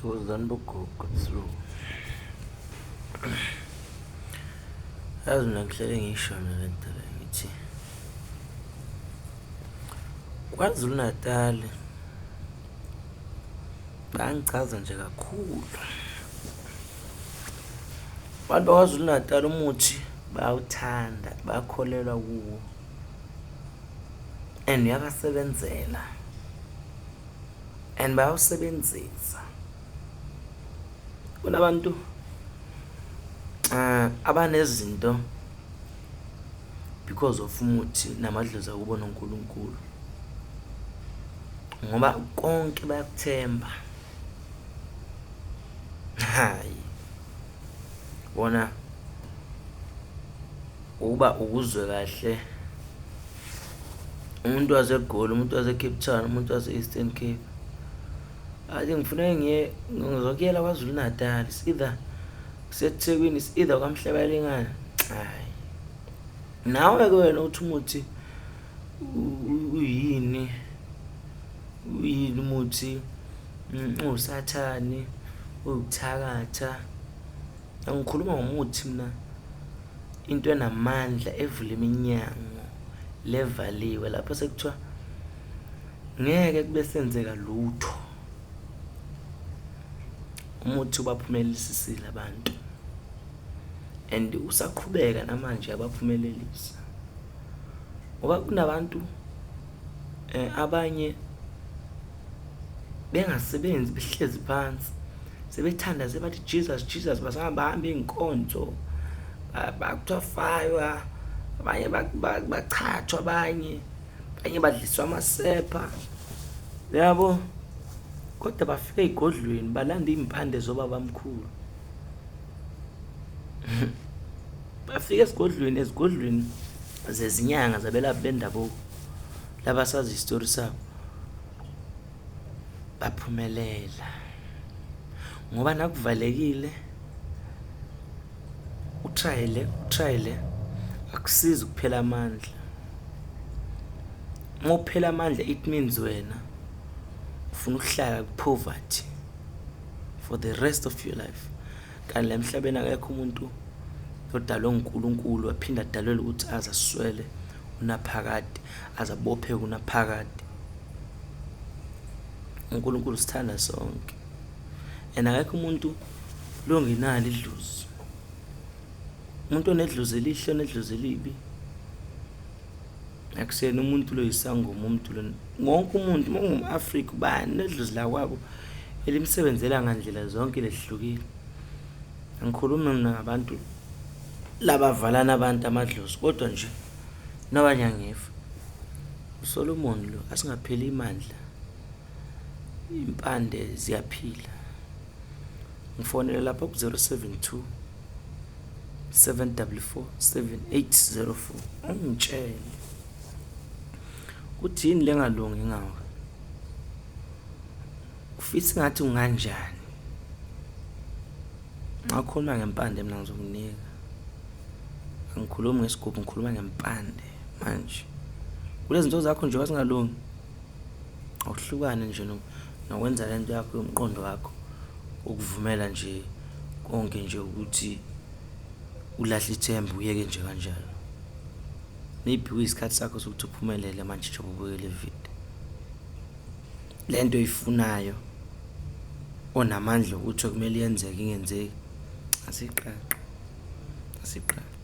Thokozani bogogo through. Yazi mina ngihlale ngisho mina le nto le ngithi KwaZulu Natal bangichaza nje kakhulu. Abantu baKwaZulu Natal umuthi bayawuthanda, bakholelwa kuwo and uyabasebenzela and bayawusebenzisa. Kunabantu abanezinto because of umuthi namadlozi akubo noNkulunkulu ngoba konke bayakuthemba. Hhayi, bona ukuba ukuzwe kahle umuntu waseGoli, umuntu wase-Cape Town, umuntu wase-Eastern Cape, athi ngifuneka ngiye ngizokuyela KwaZulu Natal, it's either kuseThekwini, it's either kwaMhlabuyalingana. Hhayi, nawe-ke wena uthi umuthi uyini, uyini umuthi, uwusathane, uwukuthakatha. Ngikhuluma ngomuthi mina, into enamandla evula iminyango levaliwe lapho sekuthiwa ngeke kube senzeka lutho. Umuthi ubaphumelelisisile abantu and usaqhubeka namanje abaphumelelisa ngoba kunabantu abanye bengasebenzi behlezi phansi sebethandaze bathi Jesus Jesus basahamba bahamba iy'nkonzo kuthiwa faywa abanye bachathwa abanye abanye badliswa amasepha yabo, kodwa bafika ey'godlweni balanda iy'mpande zobabamkhulu. Bafika esigodlweni ezigodlweni zezinyanga zabelaphi bendabuko labasazi isitori sabo baphumelela ngoba nakuvalekile utrayele utrayele akusizi ukuphela amandla. Uma uphela amandla it means wena ufuna ukuhlala ku-poverty for the rest of your life. Kanti la emhlabeni akekho umuntu odalwe uNkulunkulu waphinde adalelwe ukuthi aze aswele unaphakade, aze abopheke unaphakade. UNkulunkulu usithanda sonke and akekho umuntu longenalo idlozi. Umuntu onedlozi elihle onedlozi elibi akusiyena umuntu lo yisangoma umuntu lona. Wonke umuntu uma ungum-Afrika ubani nedlozi lakwabo elimsebenzela ngandlela zonke lehlukile. Angikhulumi mina ngabantu labavalana abantu amadlozi kodwa nje noba ngiyangifa. USolomon lo asingapheli imandla, impande ziyaphila. Ngifonele lapha ku-072 744 7804 ungitshele ukuthi yini lengalungi ngawe, ufisa ngathi unganjani. Nxa ukhuluma ngempande mina ngizokunika, angikhulumi ngesigubhu ngikhuluma ngempande manje. Kulezi zinto zakho nje wazingalungi, awuhlukane nje nokwenza le nto yakho yomqondo wakho ukuvumela nje konke nje ukuthi ulahle ithemba uyeke nje kanjalo. Maybe kuyisikhathi sakho sokuthi uphumelele manje njengoba ubuke le video. Le nto oyifunayo onamandla okuthi okumele yenzeke ingenzeki, asiqaqe, asiqaqe.